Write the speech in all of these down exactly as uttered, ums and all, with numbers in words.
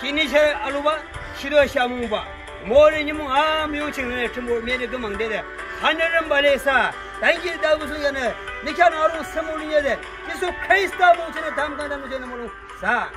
Ini she alubah, shido she amungba. Mori nimung amuyung chingnü Thrünpuh mene kümang dede. Hanarümbah le sa. Thank you, dabusu yanü. Nü khean arung sümung linye de. Jisu Khrista mung chingnü tamkhüntamnü chingnü mulong sa.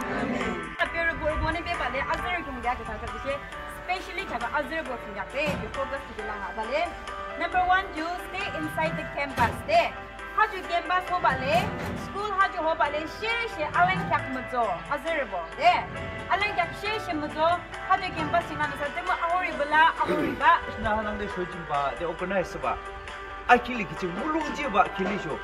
Amen. Apere borü bone bebah le azürü kung yakde thakha bishe. Specially thakha azürü borü kung yakde. Bi focus kiji lang abah le. Number one, you stay inside the campus de. Ha ju campus hobah le, school ha ju hobah le, sheshe alangkheak mütso, azürübo de. Alangkheak sheshe mütso, ha ju campus ching lanü sa, tümü ahoribah la, ahoribah. Nü hanangde shojingbah, de organize thsübah. Akhili kiching mulong jihbah, akhili sho.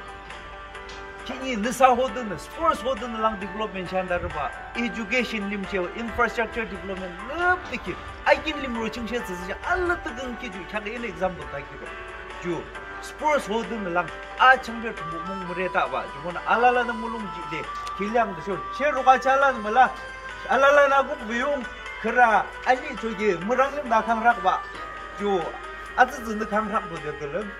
Khihni nüsa hodenü, sports hodenü lang development shandarübah, education limshe, infrastructure development lüpdükhi. Akin limro chingshe tsüsüshe, alütüküng ki ju, kheak in example thakhi ro. Ju. Sports hodenü lang, achangbe Thrünpuh mung müretahbah, jumonü alalanü mulong jihde, kilyang de sho, she ruk achalanü müla, alalanü akuk biyung, khüra, alichoki, müranglim da khangrakbah, ju, atsütsünü khangrakdo de tülüm.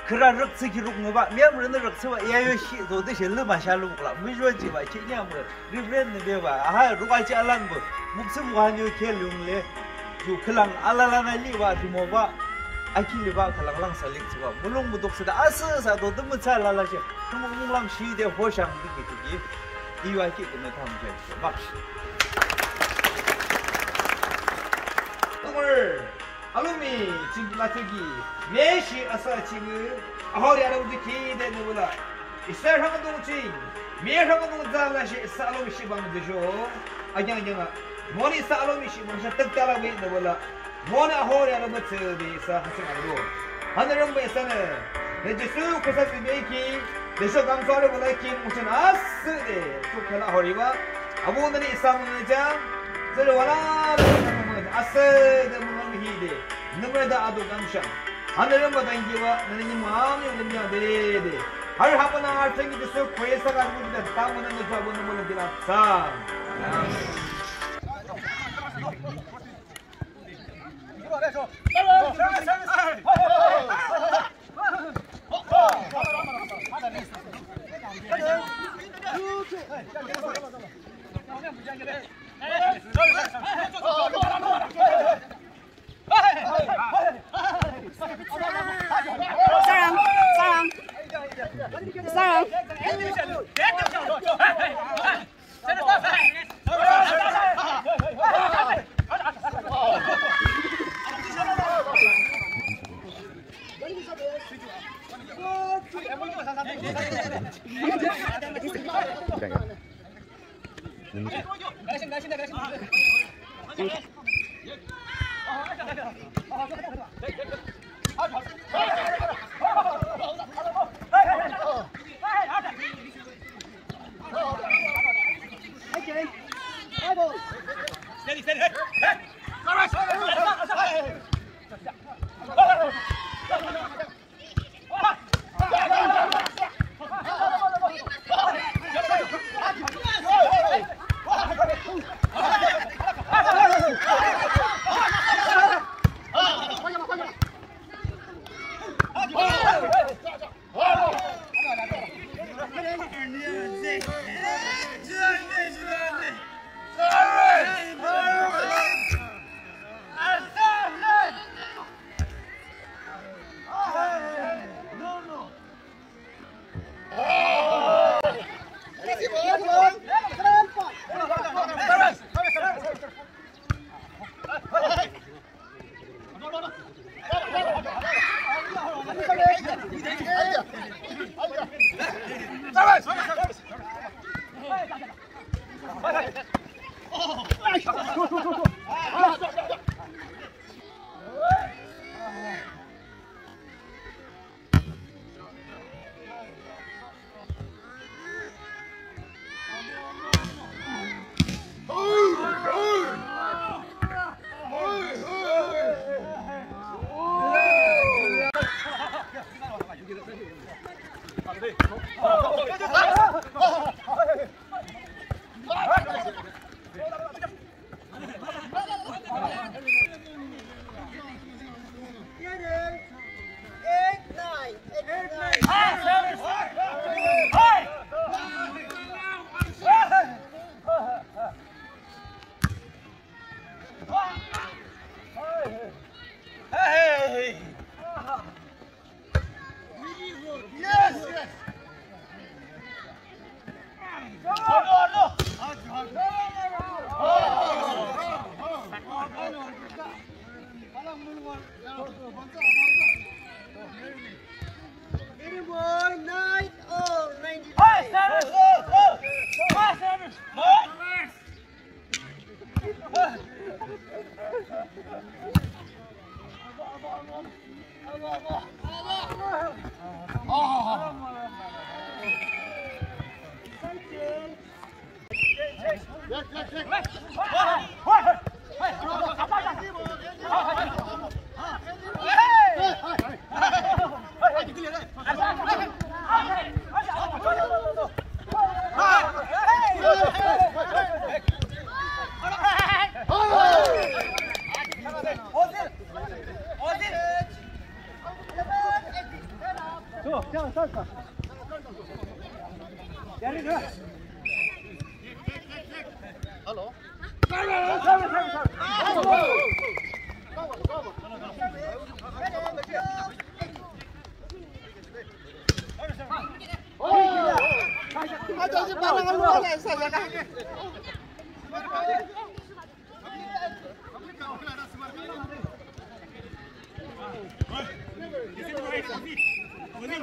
Khüra rüktsü ki ruk ngübah, miyamrünü rüktsübah, yayo shi, do de she lüma sha lümuklah, müjo jihbah, shi nyamrü, Reverend nü bebah, aha, ruk achi alanbah, muktsü mukhan yo khel yung le, ju khülang alalanü libah, ju mobah, akhilibah, khülang lang sa liktsübah, mulong muduk thsüde, asühsa do, tümütsa lala she, tümü munglang shide, hoshang dikhi dikhi, iyo akhi künü thamkhe, bak. Tumor, alomi, ching lachoki, me shi asa ching, ahori arang dikhi de nübula. Isa rhangdung ching, me rhangdung za la shi isa alomi shibang de sho. Agyang agyang a. Moni isa alomi shibang sha tek tala we nübula. Moni ahori arang mütsü de isa haching arang. Hanarümbah isanü, ne Jisu Khrista bebeki, de sho gamsari bula kim uchun asüh de, tu kala ahoribah. Abu nani isa münü jang, zeri wala de isa münü asüh de münü mihi de. Nümre da ado gamshang. Hanarümbah dangkiwa, nani ni mami limya de de. Har hapana arthangi de sir kwesa ga de tamana ne jabo ne molo gila sa. Sarang, sarang. Sarang. Anymore, nine all, ninety-nine. Pass, Cyrus! Pass, Cyrus! Hello.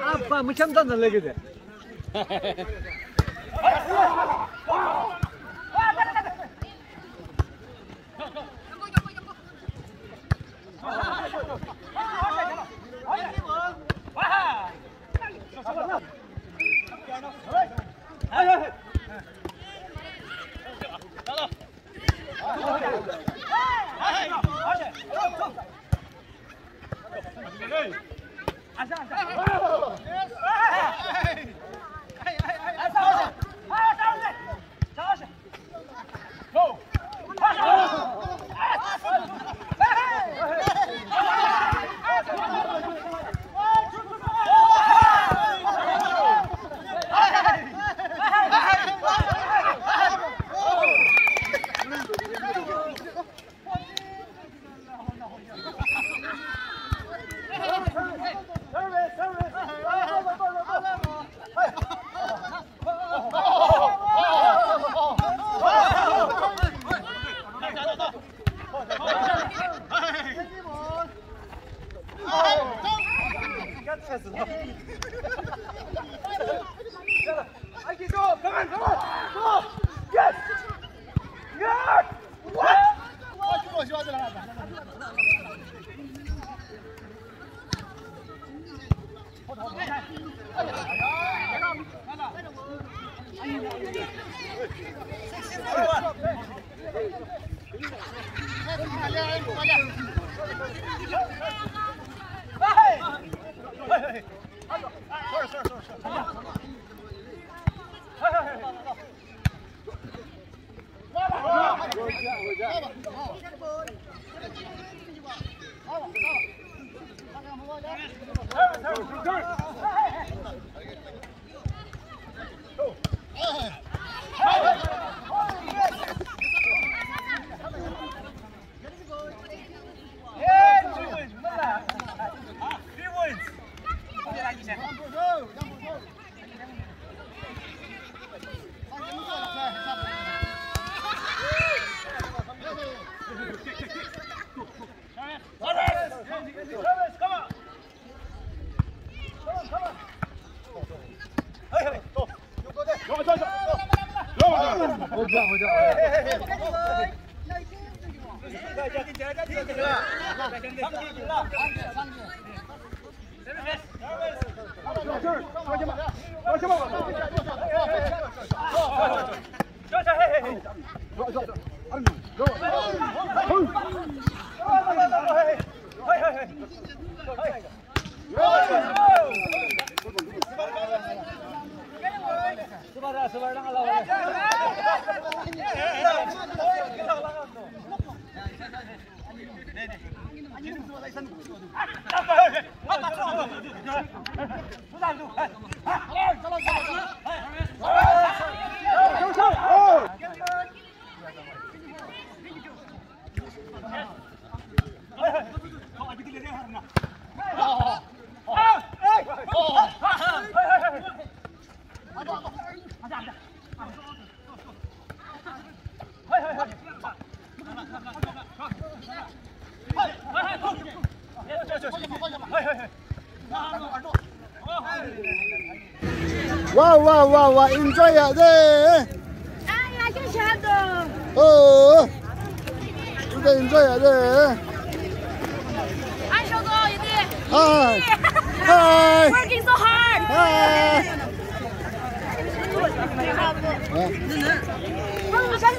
Apa, macam mana lagi dia? Wow, wow, wow, wow, enjoy ya de. Ay, ay, qué chato. Oh, enjoy ya de. Ay, shoto, ya de. Hi. Hi. Working so hard. Hi.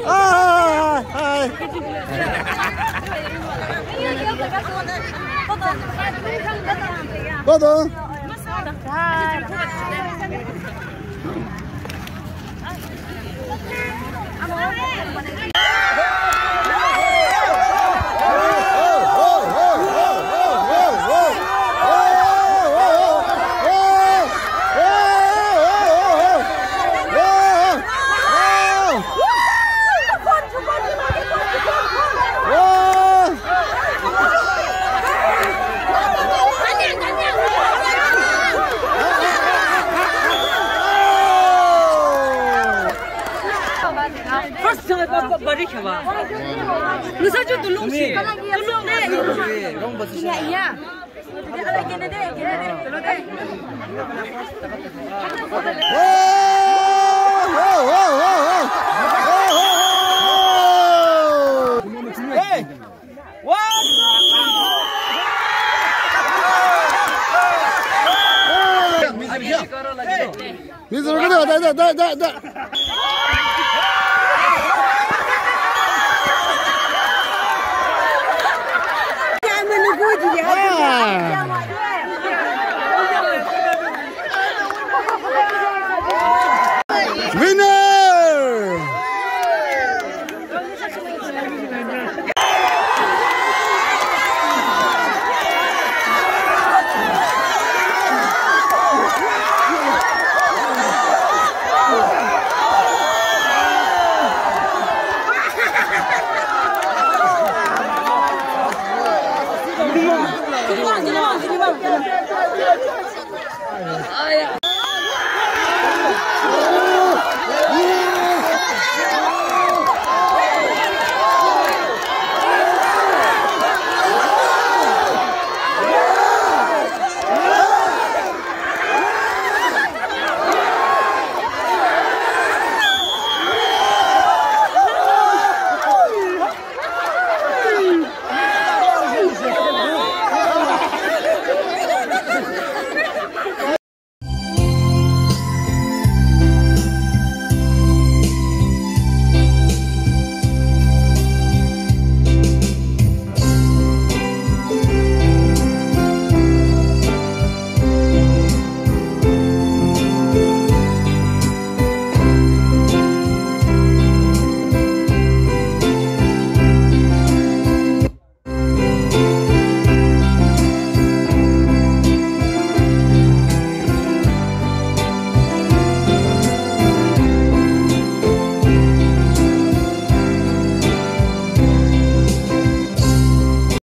Hi, hi, hi. Todo. First time ba, ba, bari khaba. Nisa ju tulung shi. Tulung ne. Winner!